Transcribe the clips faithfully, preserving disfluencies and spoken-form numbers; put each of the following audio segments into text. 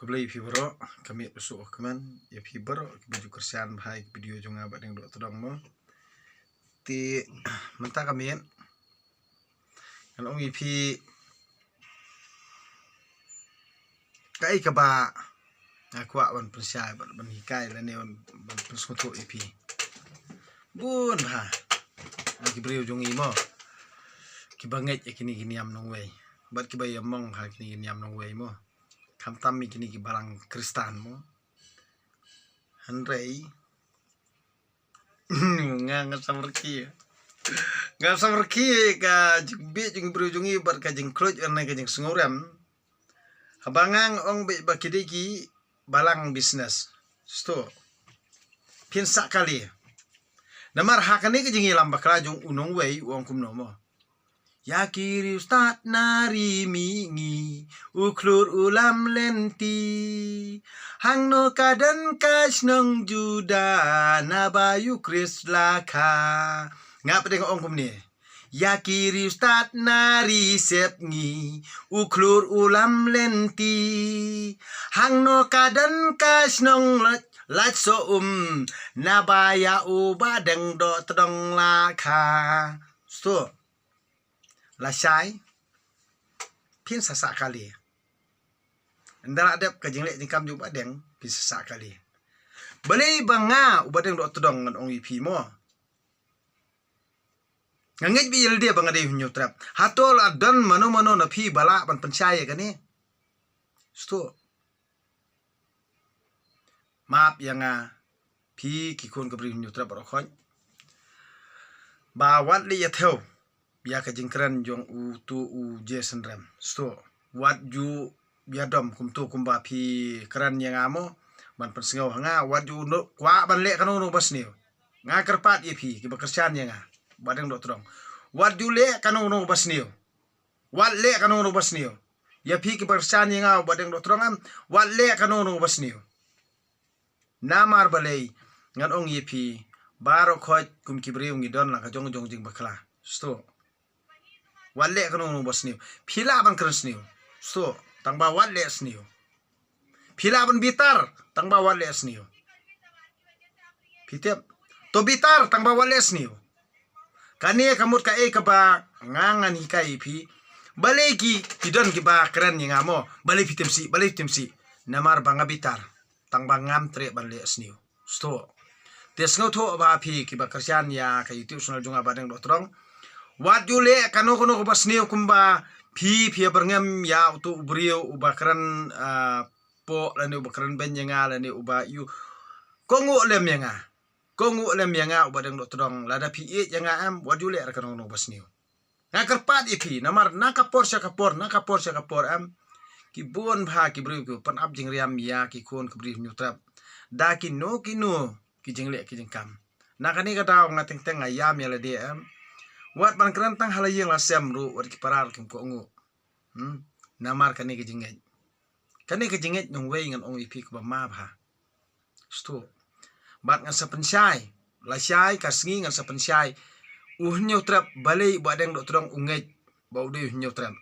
Khublei ïa phi baroh, ka miet u suk u kmen ïa phi baroh kiba ju kyrshan bha ïa ka video jong nga Bahdeng Dohtdong mo. Te mynta ka miet ngan ong ïa phi kaei kaba nga kwah ban pynshai, ban, ban hikai lane ban, ban pynsngewthuh ïa phi. Bun bha na ki briew jong ngi mo, kiba ngeit ïa kine ki niam nongwei bad kiba ïamong ha kine ki niam nongwei mo, khamtam ïa kine ki balang Khristan mo. Hynrei nga, nga samrkhie, nga samrkhie ka jingbieit jong ki briew jong ngi bad ka jingkhluit lane ka jingsngewrem. Haba nga ong beit ba ki dei ki balang business, sto, phin sah kali. Namar ha kane ka jingïalam bakla jong u nongwei u ong kumno mo: Ïa ki riewstad na ri mihngi, u khlur u lam lynti. Hangno ka don ka shnong Juda, naba ïa u Khrist la kha. Nga pat nga ong kumne: Ïa ki riewstad na ri sepngi, u khlur u lam lynti. Hangno ka don ka shnong lait, lait soh um, naba ïa u Bahdeng Dohtdong la kha. Sto, lashai, phin sa sah kali. Ynda la dep ka jingleh jingkam jong u Bahdeng, phin sa sah kali. Balei ba nga u Bahdeng Dohtdong ngan ong ïa phi mo? Nga ngeit beit ïa lade ba nga dei u Hynñiewtrep. Hato la don mano mano na phi ba lah ban pynshai ïa kane? Sto, map ïa nga, phi ki khun ka briew Hynñiewtrep baroh khoit, ba wat leit ïa thew ïa ka jingkren jong uto u Jason Rem. Sto, wat ju ïadom kumto kumba phi kren ïa nga mo, ban pynsngew ha nga. Wat ju kwah ban leh kano kano ba sniew. Nga kyrpad ïa phi kiba kyrshan ïa nga Bahdeng Dohtdong, wat ju leh kano kano ba sniew. Wat leh kano kano ba sniew. Ïa phi kiba kyrshan ïa nga Bahdeng Dohtdong em, wat leh kano kano ba sniew. Namar balei? Ngan ong ïa phi, baroh khoit kum ki briew ngi don la ka jong jong jingbakla. Sto, wat leh kano kano ba sniew. Phi lah ban kren sniew, sto, tangba wat leh sniew. Phi lah ban bitar, tangba wat leh sniew. Phi tip? To bitar, tangba wat leh sniew. Kane ka mut kaei kaba nga ngan hikai ïa phi. Balei ki, ki don kiba kren ïa nga mo, balei phi tim sih, balei phi tim sih? Namar ba nga bitar, tangba ngam treh ban leh sniew. Sto, te sngewthuh ba phi kiba kyrshan ïa ka YouTube channel jong nga Bahdeng Dohtdong, wat ju leh kano kano kaba sniew kumba phi, phi ïa byrngem ïa uto u briew uba kren, ah, poh lane uba kren beiñ ïa nga lane uba ïoh kohnguh lem ïa nga. Kohnguh lem ïa nga u Bahdeng Dohtdong, lada phi ïeit ïa nga em, wat ju leh kano kano ba sniew. Nga kyrpad ïa phi, namar na ka por sha ka por, na ka por sha ka por em, ki bun bha ki briew ki pynap jingriam ïa ki khun ka briew Hynñiewtrep da kino kino ki jingleh ki jingkam. Na kane ka daw nga teng teng nga ïam ïa lade em, wat ban kren tang ha la ïing la sem ruh, wat ki para ruh kim kohnguh. Hmm? Namar kane ka jingngeit, kane ka jingngeit nongwei ngan ong ïa phi kaba ma bha. Sto, bad ngan sa pynshai, lashai ka sngi ngan sa pynshai. U Hynñiewtrep, balei u Bahdeng Dohtdong u ngeit ba u dei u Hynñiewtrep?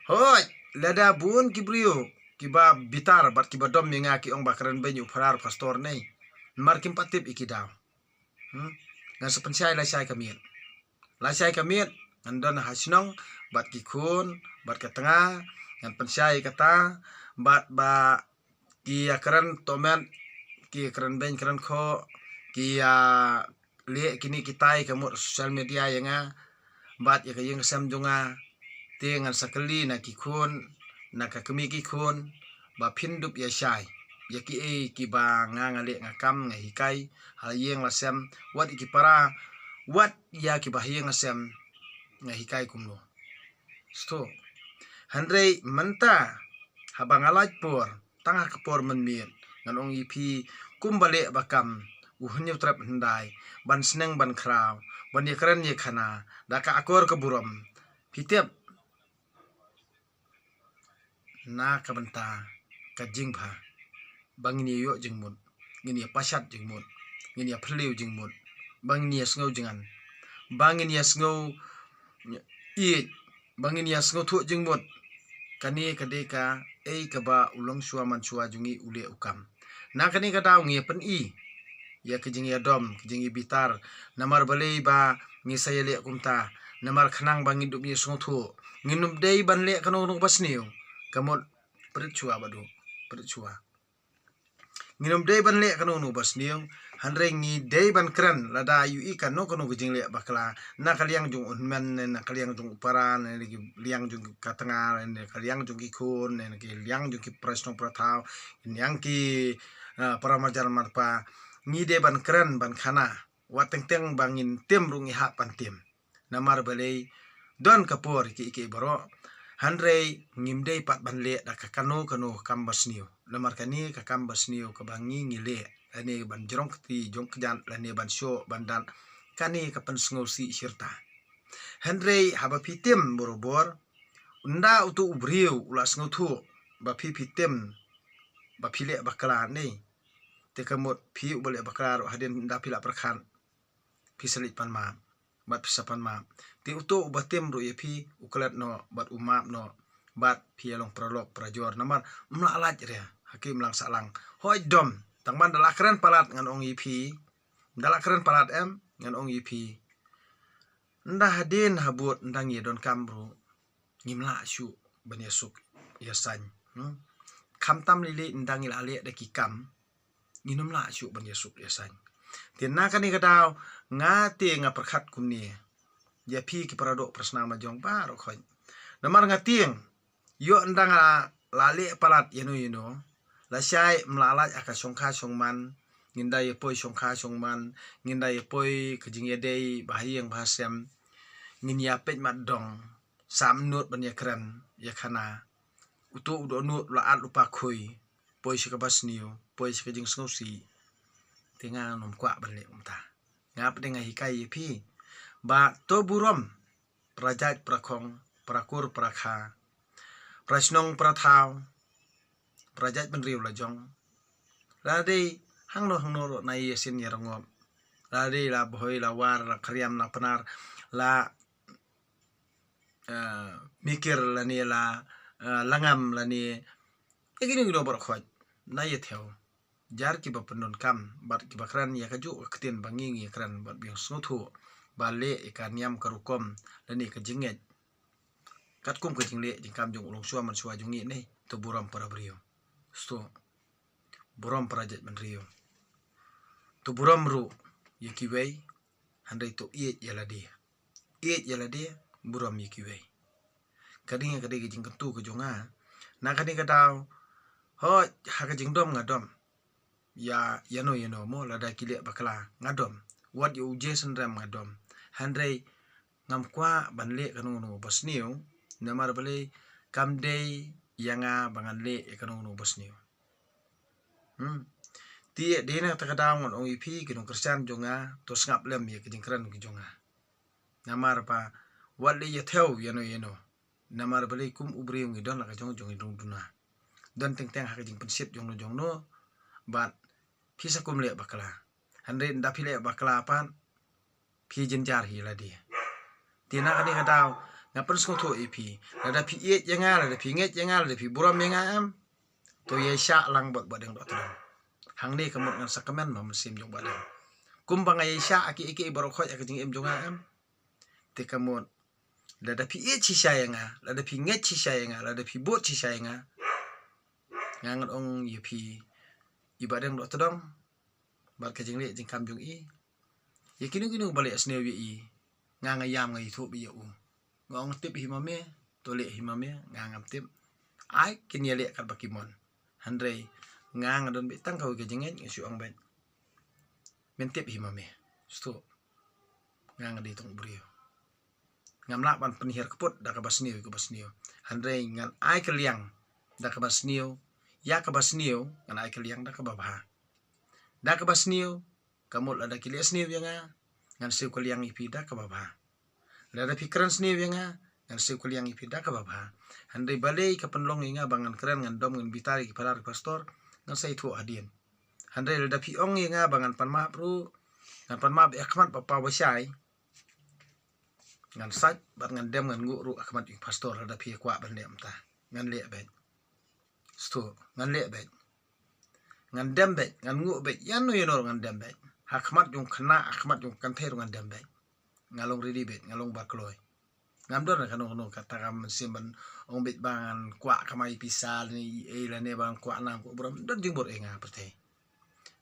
Hooid, lada bun ki briew kiba bitar bad kiba dom ïa nga ki ong ba kren beiñ ïa u Phadar pastor ne, namar kim pat tip ïa ki daw. Hmm? Ngan sa pynshai lashai ka miet. Lashai ka miet ngan don ha shnong bad ki khun bad ka tnga, ngan pynshai kata, bad ba ki ïa kren tohmet, ki ïa kren beiñ kren khoh, ki ïa leh kine kitai ka mut social media ïa nga bad ïa ka ïing ka sem jong nga. Te ngan sa kylli na ki khun, na ka kmie ki khun, ba phin dup ïa shai ïa kiei kiba nga nga leh nga kam nga hikai ha la ïing la sem, wat ïa ki para, wat ïa kiba ha ïing ha sem nga hikai kumno. Sto, hynrei mynta haba nga lait por, tang ha ka por mynmiet, ngan ong ïa phi kumba leh ba kam u Hynñiewtrep hyndai, ban sneng ban khraw, ban ïa kren ïa khana da ka akor ka burom. Phi tip, na ka bynta ka jingbha, ba ngin ïa ïoh jingmut, ngin ïa pashat jingmut, ngin ïa phylliew jingmut, ba ngin ïa sngew jngan, ba ngin ïa sngew ïeit, ba ngin ïa sngewthuh jingmut. Kane ka dei kaei kaba u longshuwa manshuwa jong ngi u leh u kam. Na kane ka daw ngi ïa pyni ïa ka jingïadom, ka jingïabitar. Namar balei ba ngi sa ïaleh kumta? Namar khnang ba ngin dup ïa sngewthuh. Ngin ym dei ban leh kano kano kaba sniew. Ka mut prit shuwa bad u, prit shuwa. Ngin ym dei ban leh kano kano ba sniew, hynrei ngi dei ban kren lada ïohi kano kano ka jingleh bakla, na ka liang jong u hynmen, ne na ka liang jong u para, ne na ka liang jong ka tnga, ne na ka liang jong ki khun, ne na ka liang jong ki para shnong para thaw, ne na ka liang ki, ah, para marjan marpa. Ngi dei ban kren ban khana, wat teng teng ba ngin tim ruh ngi hap ban tim. Namar balei, don ka por kiei kiei baroh, hynrei ngim dei pat ban leh da ka kano kano ka kam ba sniew. Namar kane ka kam ba sniew kaba ngi ngi leh, lane ban jrong kti jrong kjat, lane ban shoh ban dat, kane ka pynsngewsih shirta. Hynrei haba phi tim borabor, ynda uto u briew u la sngewthuh ba phi phi tim, ba phi leh bakla ne, te ka mut phi uba leh bakla ruh hadien ynda phi la pyrkhat, phi sa leit pan map, bad phi sa pan map. Te uto uba tim ruh ïa phi u klet noh bad u map noh, bad phi ïa long paralok parajor, namar ym lah lait re ha ki imlang sahlang. Hooid dom, tang ban da la kren palat ngan ong ïa phi, da la kren palat em ngan ong ïa phi. Ynda hadien habud ynda ngi ïa donkam ruh, ngim lah shuh ban ïasuk ïasain. Hmm? Khamtam lili ynda ngi la leh da ki kam, ngin ym lah shuh ban ïasuk ïasain. Te na kane ka daw, nga te nga pyrkhat kumne ïa phi ki para doh para snam la jong baroh khoit. Namar nga tieng, ïoh ynda nga la leh palat ïano ïano, lashai ym lah lait ha ka shongkha shongman, ngin da ïa poi shongkha shongman, ngin da ïa poi ka jingïadei ba ha ïing ba ha sem, ngin ïa peit mat dong, sam nud ban ïa kren ïa khana. Uto u dohnud u la at lypa khui, poi sha kaba sniew, poi sha ka jingsngewsih. Te nga ngam kwah ban leh kumta. Nga pat nga hikai ïa phi ba to burom, para jait para khong, para kur para kha, para shnong para thaw, para jait bynriew la jong. La dei hangno hangno ruh na ïashin ïarangop. La dei la Bhoi, la War, la Khriam, la Pnar, la, eh, Mikir, lane la, eh, Langam, lane ïa kino kino baroh khoit, na ïa thew. Jar kiba pyndonkam bad kiba kren ïa kajuh ka ktien ba ngi ngi kren bad ba ïohsngewthuh ba leh ïa ka niam ka rukom lane ka jingngeit katkum ka jingleh jingkam jong u longshuwa manshuwa jong ngi ne, to burom para briew. Sto burom para jait bynriew. To burom ruh ïa kiwei, hynrei to ïeit ïa lade. Ïeit ïa lade, burom ïa kiwei. Ka dei, ka dei ka jingkyntu ka jong nga. Na kane ka daw, hooid, ha ka jingdom nga dom ïa ïano ïano mo, lada ki leh bakla nga dom. Wat ïa u Jason Rem nga dom. Hynrei ngam kwah ban leh kano kano ba sniew, namar balei, kam dei ïa nga ba ngan leh ïa kano kano ba sniew. Hmm. Te dei na kata ka daw ngan ong ïa phi ki nongkyrshan jong nga, to sngap lem ïa ka jingkren ka jong nga. Namar ba wat leh ïa thew ïano ïano. Namar balei, kum u briew ngi don la ka jong jong ngi dong duna. Don teng teng ha ka jingpynshit jongno jongno. Bad phi sa kum leh bakla. Hynrei ynda phi leh bakla pat, phi jynjar hi lade. Te na kane ka daw nga pynsngewthuh ïa phi, lada phi ïeit ïa nga, lada phi ngeit ïa nga, lada phi burom ïa nga em, to ïaishah lang bad Bah Deng Dohtdong. Hangne ka mut ngan sa kmen ma mynsiem jong Bah Deng. Kumba nga ïaishah ha kiei kiei baroh khoit ha ka jingim jong nga em. Te ka mut, lada phi ïeit shisha ïa nga, lada phi ngeit shisha ïa nga, lada phi bud shisha ïa nga, nga ngan ong ïa phi, i Bah Deng Dohtdong bad ka jingleh jingkam jong i, ïa kino kino ba leh sniew ïa i, nga nga ïam nga ithuh beit ïa u. Nga ong tip hi ma me, to leh hi ma me, nga ngam tip. Ai kin ïaleh katba ki mon. Hynrei nga nga don beit tang kawei ka jingngeit, nga shu ong beit, men tip hi ma me. Sto. Nga nga dei tang u briew. Ngam lah ban pynhiar kput da kaba sniew ïa kaba sniew. Hynrei ngan ai kylliang da kaba sniew ïa kaba sniew, ngan ai kylliang da kaba bha. Da kaba sniew, ka mut lada ki leh sniew ïa nga, ngan siew kylliang ïa phi da kaba bha. Lada phi kren sniew ïa nga, ngan siew kylliang ïa phi da kaba bha. Hynrei balei ka pynlong ïa nga ba ngan kren, ngan dom, ngan bitar ïa ki phadar ki pastor, ngan sa ithuh hadien. Hynrei lada phi ong ïa nga ba ngan pan map ruh, ngan pan map ha khmat ba paw ba shai, ngan sait bad ngan dem ngan nguh ruh ha khmat ïa u pastor lada phi kwah ban leh kumta. ngan leh beit. Stu, ngan leh beit. Ngan dem beit, ngan nguh beit, ïano ïano ngan dem beit. Ha khmat jong khynnah, ha khmat jong kynthei ruh ngan dem beit. Nga long ready beit, nga long ba kloi. Ngam don kano kano kata ka mynsiem ban ong beit ba ngan kwah kamai pisa lane ei lane ba ngan kwah nam kwah burom, don jingbor ïa nga pyrthei.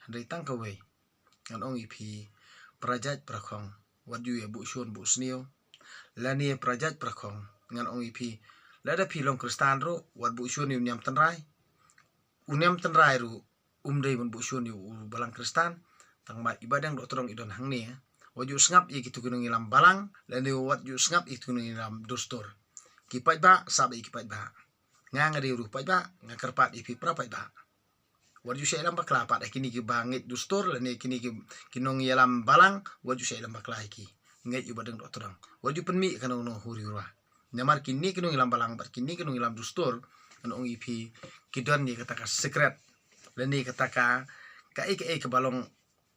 Hynrei tang kawei ngan ong ïa phi, para jait para khong, wat ju ïa buh shun buh sniew. Lane para jait para khong, ngan ong ïa phi, lada phi long Khristan ruh, wat buh shun ïa u niam tynrai. U niam tynrai ruh um dei ban buh shun ïa u balang Khristan. Tang ba i Bahdeng Dohtdong i don hangne. Wat ju sngap ïa kitu ki nongïalam balang, lane wat ju sngap ïa kitu ki nongïalam dustur. Ki paidbah, sngap ïa ki paidbah. Nga nga dei ruh paidbah, nga kyrpad ïa phi para paidbah. Wat ju shah ïalam bakla pat ïa kine kiba ngeit dustur lane kine ki, ki nongïalam balang, wat ju shah ïalam bakla ïa ki. Ngeit ïa u Bahdeng Dohtdong. Wat ju pynmih kano kano huri hura. Namar kine ki nongïalam balang bad kine ki nongïalam dustur, ngan ong ïa phi, ki don ïa kata ka secret lane kata ka, kaei kaei kaba long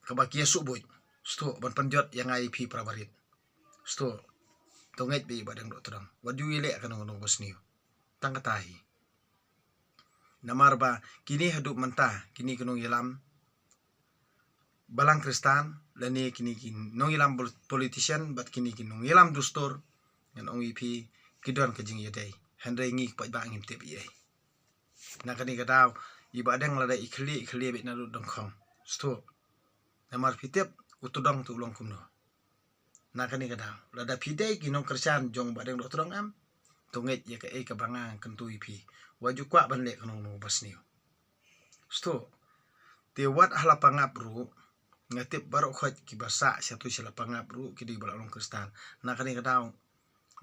kaba ki ïa shu buit. Stu, ban pynjot ïa nga ïa phi para barit. Stu, to ngeit beit ïa u Bahdeng Dohtdong. Wat ju ïaleh kano kano ba sniew. Tang kata hi. Namar ba kine haduh mynta, kine ki nongïalam balang Khristan lane kine ki nongïalam pol-, politician bad kine ki nongïalam dustur, ngan ong ïa phi, ki don ka jingïadei. Hynrei ngi ki paidbah ngim tip ei ei. Na kane ka daw, i Bahdeng lada i khlieh, i khlieh beit naduh dong khong. Stu, namar phi tip, u Tdong te u long kumno. Na kane ka daw, lada phi dei ki nongkyrshan jong Bahdeng Dohtdong em, to ngeit ïa kaei kaba nga kyntu ïa phi. Wat ju kwah ban leh kano kano ba sniew. Stu, te wat ha la Pangap ruh, nga tip baroh khoit kiba sah shatu sha la Pangap ruh ki dei ba la long Khristan. Na kane ka daw,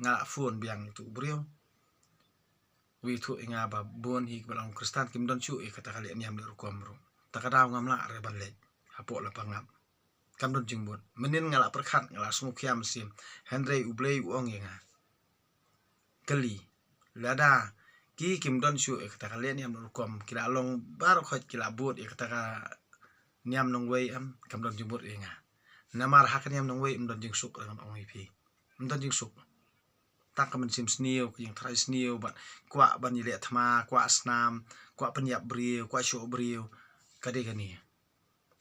nga la phone biang ïa utu u briew. U ïathuh ïa nga ba bun hi kiba la long Khristan kim don shuh ïa kata ka leh niam leh rukom ruh. Ta ka daw ngam lah re ban leit hapoh la Pangap. Kam don jingmut. Mynnin nga la pyrkhat, nga la sngewkhia mynsiem. Hynrei U Blei u ong ïa nga, kylli, lada ki kim don shuh ïa kata ka leh niam leh rukom, ki la long baroh khoit ki la bud ïa kata ka niam nongwei em, kam don jingmut ïa nga. Namar ha ka niam nongwei ym don jingsuk, ngan ong ïa phi. Ym don jingsuk. Tang ka mynsiem sniew, ka jingtharai sniew bad kwah ban ïaleh thma, kwah snam, kwah pynïap briew, kwah shoh briew. Ka dei kane.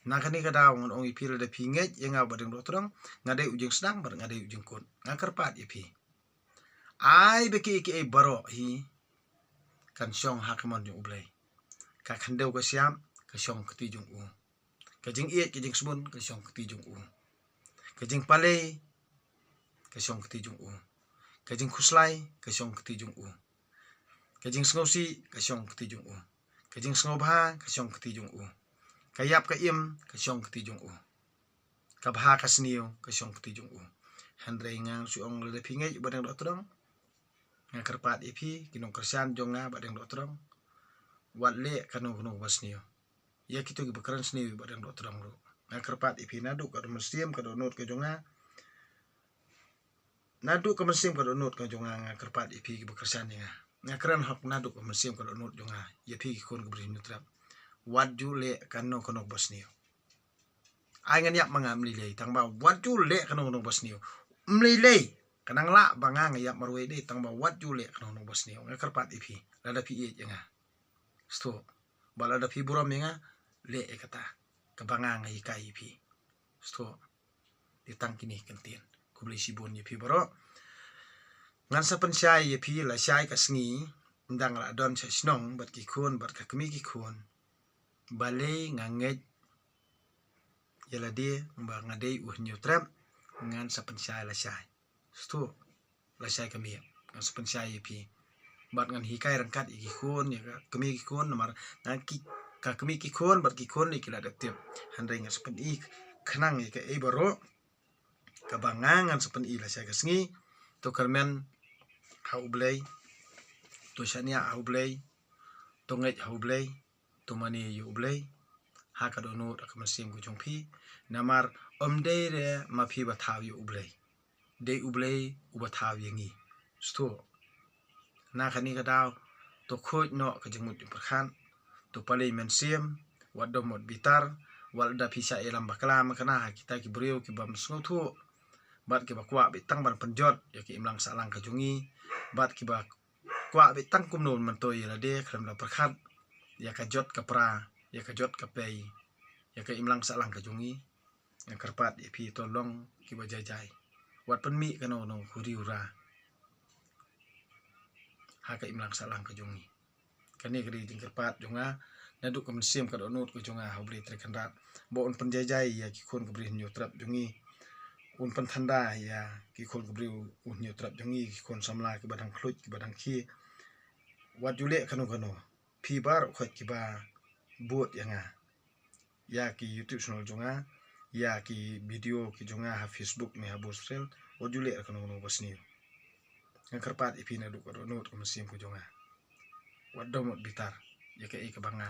Na kane ka daw ngan ong ïa phi, lada phi ngeit ïa nga Bahdeng Dohtdong, nga dei u jingsdang bad nga dei u jingkut. Nga kyrpad ïa phi, ai ba kiei kiei baroh hi kan shong ha ka mon jong U Blei. Ka khyndew ka shyiap ka shong ka kti jong u. Ka jingïeit ka jingsbun ka shong ka kti jong u. Ka jingpalei ka shong ka kti jong u. Ka jingkhuslai ka shong ka kti jong u. Ka jingsngewsih ka shong ka kti jong u. Ka jingsngewbha ka shong ka kti jong u. Ka ïap ka im ka shong ka kti jong u. Ka bha ka sniew ka shong ka kti jong u. Hynrei nga shu ong, lada phi ngeit ïa u Bahdeng Dohtdong, nga kyrpad ïa phi ki nongkyrshan jong nga Bahdeng Dohtdong, wat leh kano kano ba sniew ïa kito kiba kren sniew ïa u Bahdeng Dohtdong ruh. Nga kyrpad ïa phi naduh ka mynsiem ka dohnud ka jong nga. Naduh ka mynsiem ka dohnud ka jong nga, nga kyrpad ïa phi kiba kyrshan ïa nga. Nga kren hok naduh ka mynsiem ka dohnud jong nga ïa phi ki khun ka Bri Hynñiewtrep. Wat ju leh kano kano ba sniew. Ai ngan ïap ma nga ym lei lei, tang ba wat ju leh kano kano ba sniew. Ym lei lei, ka nang lah ba nga nga ïap marwei dei, tang ba wat ju leh kano kano ba sniew. Nga kyrpad ïa phi, lada phi ïeit ïa nga. Stu, ba lada phi burom ïa nga, leh ïa kata kaba nga nga hikai ïa phi. Stu, dei tang kine ki kyntien. Khublei shibun ïa phi baroh. Ngan sa pynshai ïa phi lashai ka sngi, ynda nga la don sha shnong bad ki khun bad ka kmie ki khun. Balei nga ngeit ïa lade ba nga dei u Hynñiewtrep, ngan sa pynshai lashai. Stu, lashai ka miet, ngan sa pynshai ïa phi. Bad ngan hikai ryngkat ïa ki khun, ïa ka kmie ki khun, namar nga ki, ka kmie ki khun bad ki khun lei ki la dep tip. Hynrei ngan sa pyni khnang ïa kaei baroh kaba nga ngan sa pyni lashai ka sngi. To kyrmen ha U Blei, to shaniah ha U Blei, to ngeit ha U Blei, to mane ïa U Blei ha ka dohnud ha ka mynsiem ka jong phi. Namar ym dei re ma phi ba thaw ïa U Blei, dei U Blei uba thaw ïa ngi. Stu, na kane ka daw, to khuid noh ka jingmut jingpyrkhat, to palei mynsiem, wat dom wat bitar. Wat lada phi shah ïalam bakla ma kane ha kita ki briew ki bym sngewthuh bad kiba kwah beit tang ban pynjot ïa ka imlang sahlang ka jong ngi, bad kiba kwah beit tang kumno mynta ïa lade khlem da pyrkhat ïa ka jot ka pra, ïa ka jot ka pei, ïa ka imlang sahlang ka jong ngi. Nga kyrpad ïa phi to long kiba jai jai. Wat pynmih kano kano ka ri u ra ha ka imlang sahlang ka jong ngi. Kane ka dei ka jingkyrpad jong nga naduh ka mynsiem ka dohnud ka jong nga ha U Blei Trai Kynrad, ba un pynjai jai ïa ki khun ka briew hynñiew trep jong ngi. Un pynthanda ïa ki khun ka briew hynñiew trep jong ngi, ki khun samla kiba dang khluit kiba dang khie. Wat ju leh kano kano. Phi baroh khoit kiba bud ïa nga, ïa ki YouTube channel jong nga, ïa ki video ki jong nga ha Facebook ne ha Bursrel, wat ju leh kano kano ba sniew. Nga kyrpad ïa phi naduh ka dohnud ka mynsiem ka jong nga. Wat dom wat bitar ïa kaei kaba nga